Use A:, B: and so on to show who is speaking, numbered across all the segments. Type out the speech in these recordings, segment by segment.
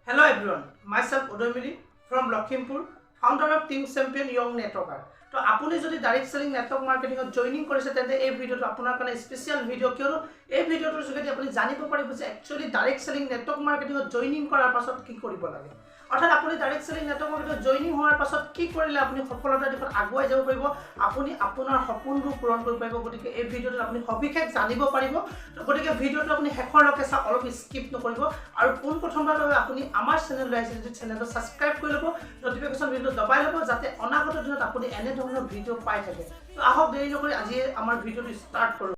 A: Hello everyone, myself Uday Miri from Lakhimpur, founder of Team Champion Young Networker. তো আপুনি যদি direct selling network মাৰ্কেটিঙত joining কৰিছে, তেন্তে এই ভিডিঅ'টো আপোনাৰ কাৰণে স্পেচিয়েল ভিডিঅ'। কিয়নো এই ভিডিঅ'টোৰ যোগেদি আপুনি জানিব পাৰিব যে একচুৱেলি ডাইৰেক্ট চেলিং নেটৱৰ্ক মাৰ্কেটিঙত জইনিং কৰাৰ পাছত কি কৰিব লাগে। অৰ্থাৎ আপুনি ডাইৰেক্ট চেলিং নেটৱৰ্ক মাৰ্কেটিঙত জইনিং হোৱাৰ পাছত কি কৰিলে আপুনি সফলতাৰ দিশত আগুৱাই যাব পাৰিব, আপুনি আপোনাৰ সপোনবোৰ পূৰণ কৰিব পাৰিব। গতিকে এই ভিডিঅ'টোত আপুনি সবিশেষ জানিব পাৰিব। তো গতিকে ভিডিঅ'টো আপুনি শেষৰলৈকে চাওক, অলপ স্কিপ নকৰিব। আৰু পোনপ্ৰথমবাৰৰ বাবে আপুনি আমাৰ চেনেললৈ আহিছে যদি চেনেলটো ছাবস্ক্ৰাইব কৰি ল'ব, নটিফিকেশ্যন বেলটো দবাই ল'ব, যাতে অনাগত দিনত আপুনি এনেধৰণৰ ভিডিঅ' পাই থাকে। তো আহক, দেৰি নকৰি আজি আমাৰ ভিডিঅ'টো ষ্টাৰ্ট কৰোঁ।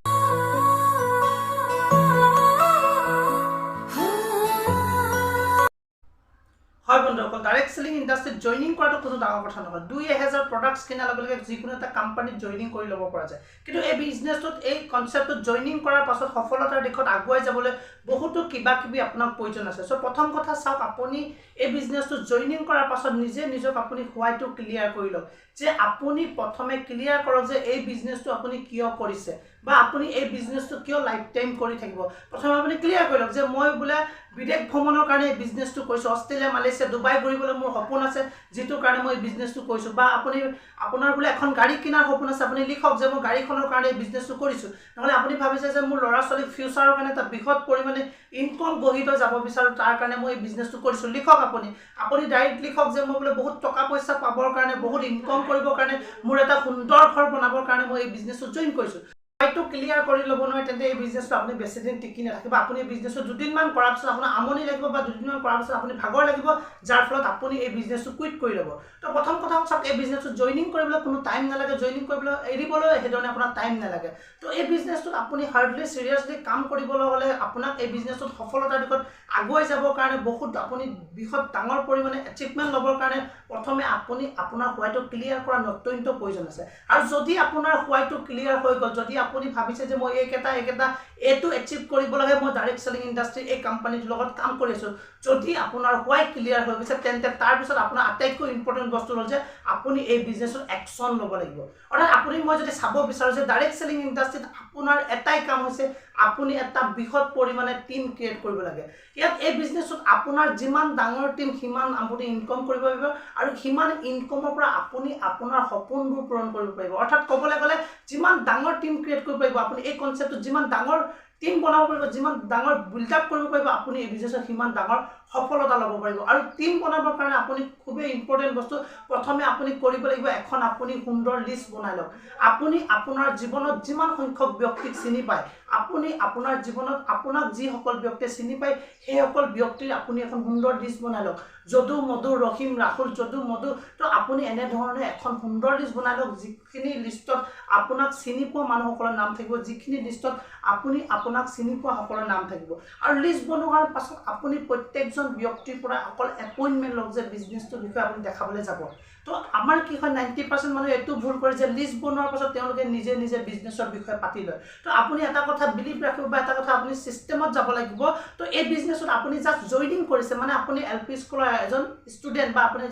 A: হয় বন্ধুসকল, ডাইৰেক্ট চেলিং ইণ্ডাষ্ট্ৰীত জইনিং কৰাটো কোনো ডাঙৰ কথা নহয়। 2000 প্ৰডাক্টছ কিনাৰ লগে লগে যিকোনো এটা কোম্পানীত জইনিং কৰি ল'ব পৰা যায়। কিন্তু এই বিজনেছটোত, এই কনচেপ্টটোত জইনিং কৰাৰ পাছত সফলতাৰ দিশত আগুৱাই যাবলৈ বহুতো কিবা কিবি আপোনাক প্ৰয়োজন আছে। চ' প্ৰথম কথা চাওক, আপুনি এই বিজনেছটোত জইনিং কৰাৰ পাছত নিজে নিজক আপুনি হোৱাইটো ক্লিয়াৰ কৰি লওক যে আপুনি প্ৰথমে ক্লিয়াৰ কৰক যে এই বিজনেছটো আপুনি কিয় কৰিছে বা আপুনি এই বিজনেছটো কিয় লাইফ টাইম কৰি থাকিব। প্ৰথমে আপুনি ক্লিয়াৰ কৰি লওক যে মই বোলে বিদেশ ভ্ৰমণৰ কাৰণে এই বিজনেছটো কৰিছোঁ, অষ্ট্ৰেলিয়া, মালয়েছিয়া, ডুবাই ঘূৰিবলৈ মোৰ সপোন আছে, যিটোৰ কাৰণে মই এই বিজনেছটো কৰিছোঁ। বা আপুনি আপোনাৰ বোলে এখন গাড়ী কিনাৰ সপোন আছে, আপুনি লিখক যে মই গাড়ীখনৰ কাৰণে এই বিজনেছটো কৰিছোঁ। নহ'লে আপুনি ভাবিছে যে মোৰ ল'ৰা ছোৱালীৰ ফিউচাৰৰ কাৰণে এটা বৃহৎ পৰিমাণে ইনকম গঢ়ি থৈ যাব বিচাৰোঁ, তাৰ কাৰণে মই এই বিজনেছটো কৰিছোঁ। লিখক, আপুনি আপুনি ডাইৰেক্ট লিখক যে মই বোলে বহুত টকা পইচা পাবৰ কাৰণে, বহুত ইনকম কৰিবৰ কাৰণে, মোৰ এটা সুন্দৰ ঘৰ বনাবৰ কাৰণে মই এই বিজনেছটো জইন কৰিছোঁ। হয়তো ক্লিয়াৰ কৰি ল'ব নোৱাৰে, তেন্তে এই বিজনেছটো আপুনি বেছি দিন টিকি নাথাকিব। আপুনি এই বিজনেছটো দুদিনমান কৰাৰ পিছত আপোনাৰ আমনি লাগিব বা দুদিনমান কৰাৰ পিছত আপুনি ভাগৰ লাগিব, যাৰ ফলত আপুনি এই বিজনেছটো কুইট কৰি ল'ব। তো প্ৰথম কথা চাওক, এই বিজনেছটো জইনিং কৰিবলৈ কোনো টাইম নালাগে, জইনিং কৰিবলৈ এৰিবলৈ সেইধৰণে আপোনাৰ টাইম নালাগে। তো এই বিজনেছটোত আপুনি হাৰ্ডলি চিৰিয়াছলি কাম কৰিবলৈ হ'লে আপোনাক এই বিজনেছটোত সফলতাৰ দিশত আগুৱাই যাবৰ কাৰণে বহুত আপুনি বৃহৎ ডাঙৰ পৰিমাণে এচিভমেণ্ট ল'বৰ কাৰণে প্ৰথমে আপুনি আপোনাৰ হোৱাইটো ক্লিয়াৰ কৰাৰ অত্যন্ত প্ৰয়োজন আছে। আৰু যদি আপোনাৰ হোৱাইটো ক্লিয়াৰ হৈ গ'ল, যদি আপুনি ভাবিছে যে মই এইকেইটা এইকেইটা এইটো এচিভ কৰিব লাগে, মই ডাইৰেক্ট চেলিং ইণ্ডাষ্ট্ৰী এই কোম্পানীটোৰ লগত কাম কৰি আছোঁ, যদি আপোনাৰ হোৱাই ক্লিয়াৰ হৈ গৈছে, তেন্তে তাৰপিছত আপোনাৰ আটাইতকৈ ইম্পৰ্টেণ্ট বস্তু হ'ল যে আপুনি এই বিজনেছত একশ্যন ল'ব লাগিব। অৰ্থাৎ আপুনি মই যদি চাব বিচাৰোঁ যে ডাইৰেক্ট চেলিং ইণ্ডাষ্ট্ৰীত আপোনাৰ এটাই কাম হৈছে, আপুনি এটা বৃহৎ পৰিমাণে টীম ক্ৰিয়েট কৰিব লাগে। ইয়াত এই বিজনেছত আপোনাৰ যিমান ডাঙৰ টীম, সিমান আপুনি ইনকম কৰিব পাৰিব আৰু সিমান ইনকমৰ পৰা আপুনি আপোনাৰ সপোনবোৰ পূৰণ কৰিব পাৰিব। অৰ্থাৎ ক'বলৈ গ'লে যিমান ডাঙৰ টীম ক্ৰিয়েট কৰিব পাৰিব, আপুনি এই কনচেপ্টটোত যিমান ডাঙৰ টীম বনাব পাৰিব, যিমান ডাঙৰ বিল্ড আপ কৰিব পাৰিব, আপুনি এই বিজনেছত সিমান ডাঙৰ সফলতা ল'ব পাৰিব। আৰু টীম বনাবৰ কাৰণে আপুনি খুবেই ইম্পৰ্টেণ্ট বস্তু প্ৰথমে আপুনি কৰিব লাগিব, এখন আপুনি সুন্দৰ লিষ্ট বনাই লওক। আপুনি আপোনাৰ জীৱনত যিমান সংখ্যক ব্যক্তিক চিনি পায়, আপুনি আপোনাৰ জীৱনত আপোনাক যিসকল ব্যক্তিয়ে চিনি পায়, সেইসকল ব্যক্তিৰ আপুনি এখন সুন্দৰ লিষ্ট বনাই লওক। যদু, মধু, ৰহিম, ৰাহুল, যদু, মধু। তো আপুনি এনেধৰণে এখন সুন্দৰ লিষ্ট বনাই লওক, যিখিনি লিষ্টত আপোনাক চিনি পোৱা মানুহসকলৰ নাম থাকিব, যিখিনি লিষ্টত আপুনি আপোনাক চিনি পোৱাসকলৰ নাম থাকিব। আৰু লিষ্ট বনোৱাৰ পাছত আপুনি প্ৰত্যেকজন ব্যক্তিৰ পৰা অকল এপইণ্টমেণ্ট লওক যে বিজনেছটোৰ বিষয়ে আপুনি দেখাবলৈ যাব। তো আমাৰ কি হয়, 90% মানুহে এইটো ভুল কৰে যে লিষ্ট বনোৱাৰ পাছত তেওঁলোকে নিজে নিজে বিজনেছৰ বিষয়ে পাতি লয়। তো আপুনি এটা কথা বিলিভ ৰাখিব বা এটা কথা আপুনি ছিষ্টেমত যাব লাগিব। তো এই বিজনেছত আপুনি জাষ্ট জইনিং কৰিছে, মানে আপুনি এল পি স্কুলৰ এজন ষ্টুডেণ্ট বা আপুনি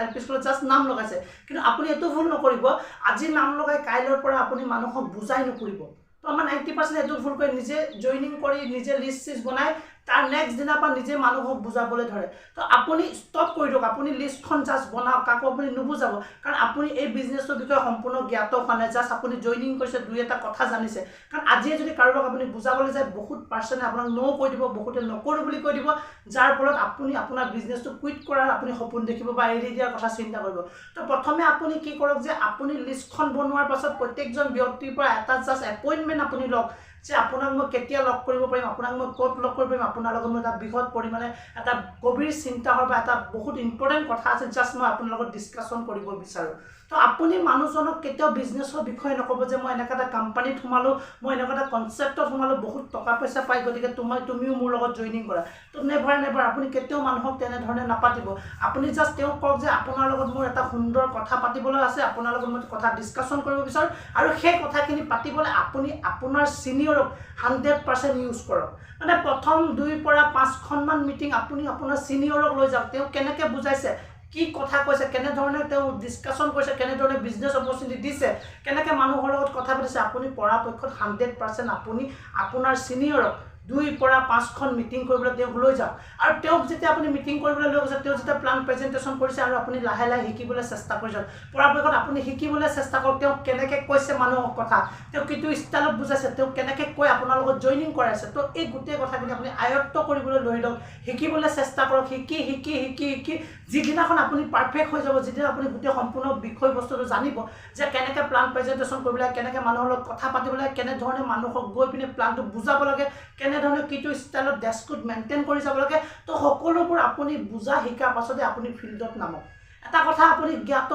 A: এল পি স্কুলত জাষ্ট নাম লগাইছে, কিন্তু আপুনি এইটো ভুল নকৰিব, আজি নাম লগাই কাইলৈৰ পৰা আপুনি মানুহক বুজাই নকৰিব। তো আমাৰ 90% এইটো ভুল কৰে, নিজে জইনিং কৰি নিজে লিষ্ট চিষ্ট বনাই তাৰ নেক্সট দিনাৰ পৰা নিজে মানুহক বুজাবলৈ ধৰে। তো আপুনি ষ্টপ কৰি দিয়ক, আপুনি লিষ্টখন জাষ্ট বনাওক, কাকো আপুনি নুবুজাব, কাৰণ আপুনি এই বিজনেছটোৰ বিষয়ে সম্পূৰ্ণ জ্ঞাত হোৱা নাই। জাষ্ট আপুনি জইনিং কৰিছে, দুই এটা কথা জানিছে। কাৰণ আজিয়ে যদি কাৰোবাক আপুনি বুজাবলৈ যায়, বহুত পাৰ্চেণ্টে আপোনাক ন' কৈ দিব, বহুতে নকৰোঁ বুলি কৈ দিব, যাৰ ফলত আপুনি আপোনাৰ বিজনেছটো কুইট কৰাৰ আপুনি সপোন দেখিব বা এৰি দিয়াৰ কথা চিন্তা কৰিব। তো প্ৰথমে আপুনি কি কৰক যে আপুনি লিষ্টখন বনোৱাৰ পাছত প্ৰত্যেকজন ব্যক্তিৰ পৰা এটা জাষ্ট এপইণ্টমেণ্ট আপুনি লওক যে আপোনাক মই কেতিয়া লগ কৰিব পাৰিম, আপোনাক মই ক'ত লগ কৰিব পাৰিম, আপোনাৰ লগত মই এটা বৃহৎ পৰিমাণে এটা গভীৰ চিন্তা হয় বা এটা বহুত ইম্পৰ্টেণ্ট কথা আছে, জাষ্ট মই আপোনাৰ লগত ডিছকাশ্যন কৰিব বিচাৰোঁ। তো আপুনি মানুহজনক কেতিয়াও বিজনেছৰ বিষয়ে নক'ব যে মই এনেকুৱা এটা কোম্পানীত সোমালোঁ, মই এনেকুৱা এটা কনচেপ্টত সোমালোঁ, বহুত টকা পইচা পাই, গতিকে তুমিও মোৰ লগত জইনিং কৰা। তো নেভাৰ নেভাৰ, আপুনি কেতিয়াও মানুহক তেনেধৰণে নাপাতিব। আপুনি জাষ্ট তেওঁক কওক যে আপোনাৰ লগত মোৰ এটা সুন্দৰ কথা পাতিবলৈ আছে, আপোনাৰ লগত মই কথা ডিছকাশ্যন কৰিব বিচাৰোঁ। আৰু সেই কথাখিনি পাতিবলৈ আপুনি আপোনাৰ ছিনিয়ৰক 100% ইউজ কৰক। মানে প্ৰথম 2 পৰা 5খনমান মিটিং আপুনি আপোনাৰ ছিনিয়ৰক লৈ যাওক, তেওঁ কেনেকৈ বুজাইছে, কি কথা কৈছে, কেনেধৰণে তেওঁ ডিছকাশ্যন কৰিছে, কেনেধৰণে বিজনেছ অপৰচুনিটি দিছে, কেনেকৈ মানুহৰ লগত কথা পাতিছে, আপুনি পৰাপক্ষত 100% আপুনি আপোনাৰ ছিনিয়ৰক 2 পৰা 5খন মিটিং কৰিবলৈ তেওঁক লৈ যাওক। আৰু তেওঁক যেতিয়া আপুনি মিটিং কৰিবলৈ লৈ গৈছে, তেওঁ যেতিয়া প্লান প্ৰেজেণ্টেশ্যন কৰিছে আৰু আপুনি লাহে লাহে শিকিবলৈ চেষ্টা কৰি যাওক। পৰাপক্ষত আপুনি শিকিবলৈ চেষ্টা কৰক তেওঁ কেনেকৈ কৈছে মানুহক কথা, তেওঁ কিটো ষ্টাইলত বুজাইছে, তেওঁ কেনেকৈ কৈ আপোনাৰ লগত জইনিং কৰাইছে। তো এই গোটেই কথাখিনি আপুনি আয়ত্ব কৰিবলৈ লৈ লওক, শিকিবলৈ চেষ্টা কৰক। শিকি শিকি শিকি শিকি যিদিনাখন আপুনি পাৰফেক্ট হৈ যাব, যিদিনা আপুনি গোটেই সম্পূৰ্ণ বিষয়বস্তুটো জানিব যে কেনেকৈ প্লান প্ৰেজেণ্টেশ্যন কৰিব লাগে, কেনেকৈ মানুহৰ লগত কথা পাতিব লাগে, কেনেধৰণে মানুহক গৈ পিনে প্লানটো বুজাব লাগে, কেনেধৰণে কিটো ষ্টাইলত ডেস্কটোত মেইনটেইন কৰি যাব লাগে, তো সকলোবোৰ আপুনি বুজা শিকাৰ পাছতে আপুনি ফিল্ডত নামক। এটা কথা আপুনি জ্ঞাত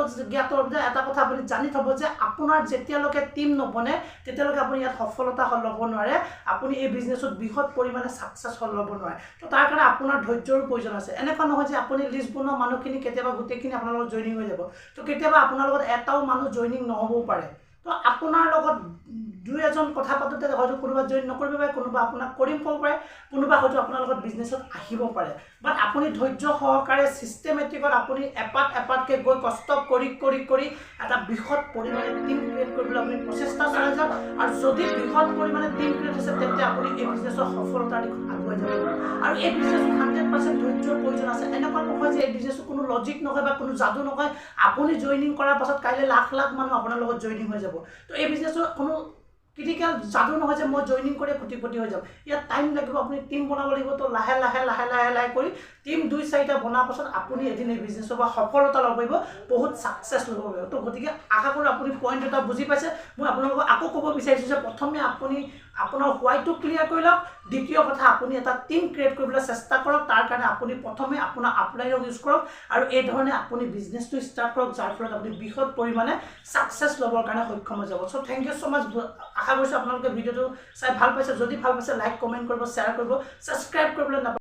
A: যে এটা কথা আপুনি জানি থ'ব যে আপোনাৰ যেতিয়ালৈকে টীম নবনে তেতিয়ালৈকে আপুনি ইয়াত সফলতা ল'ব নোৱাৰে, আপুনি এই বিজনেছত বৃহৎ পৰিমাণে ছাকচেছ ল'ব নোৱাৰে। তো তাৰ কাৰণে আপোনাৰ ধৈৰ্যৰো প্ৰয়োজন আছে। এনেকুৱা নহয় যে আপুনি লিষ্ট বনোৱা মানুহখিনি কেতিয়াবা গোটেইখিনি আপোনাৰ লগত জইনিং হৈ যাব, তো কেতিয়াবা আপোনাৰ লগত এটাও মানুহ জইনিং নহ'বও পাৰে। তো আপোনাৰ লগত দুই এজন কথা পাতোঁতে হয়তো কোনোবা জইন নকৰিব পাৰে, কোনোবা আপোনাক কৰিম ক'ব পাৰে, কোনোবা হয়তো আপোনাৰ লগত বিজনেছত আহিব পাৰে। বাট আপুনি ধৈৰ্য সহকাৰে ছিষ্টেমেটিকত আপুনি এপাত এপাতকৈ গৈ কষ্ট কৰি কৰি কৰি এটা বৃহৎ পৰিমাণে টীম ক্ৰিয়েট কৰিবলৈ আপুনি প্ৰচেষ্টা চলাই যাওক। আৰু যদি বৃহৎ পৰিমাণে টীম ক্ৰিয়েট হৈছে, তেতিয়া আপুনি এই বিজনেছৰ সফলতাৰ দিশত আগুৱাই যাব পাৰিব। আৰু এই বিজনেছত 100% ধৈৰ্যৰ প্ৰয়োজন আছে। এনেকুৱা নহয় যে এই বিজনেছত কোনো লজিক নহয় বা কোনো যাদু নহয়, আপুনি জইনিং কৰাৰ পাছত কাইলৈ লাখ লাখ মানুহ আপোনাৰ লগত জইনিং হৈ যাব। তো এই বিজনেছৰ কোনো ক্ৰিটিকেল যাদু নহয় যে মই জইনিং কৰি কোটিপতি হৈ যাম। ইয়াত টাইম লাগিব, আপুনি টীম বনাব লাগিব। তো লাহে লাহে লাহে লাহে লাহে কৰি টীম 2-4টা বনোৱাৰ পাছত আপুনি এদিন এই বিজনেছৰ পৰা সফলতা ল'ব পাৰিব, বহুত ছাকচেছ ল'ব পাৰিব। তো গতিকে আশা কৰোঁ আপুনি পইণ্ট এটা বুজি পাইছে। মই আপোনালোকক আকৌ ক'ব বিচাৰিছোঁ যে প্ৰথমে আপুনি আপোনাৰ হোৱাইটো ক্লিয়াৰ কৰি লওক, দ্বিতীয় কথা আপুনি এটা টীম ক্ৰিয়েট কৰিবলৈ চেষ্টা কৰক। তাৰ কাৰণে আপুনি প্ৰথমে আপোনাৰ আপলাইনক ইউজ কৰক আৰু এই ধৰণে আপুনি বিজনেছটো ষ্টাৰ্ট কৰক, যাৰ ফলত আপুনি বৃহৎ পৰিমাণে ছাকচেছ ল'বৰ কাৰণে সক্ষম হৈ যাব। So thank you so much. আশা কৰিছোঁ আপোনালোকে ভিডিঅ'টো চাই ভাল পাইছে। যদি ভাল পাইছে লাইক, কমেণ্ট কৰিব, শ্বেয়াৰ কৰিব, ছাবস্ক্ৰাইব কৰিবলৈ নাপাহৰিব।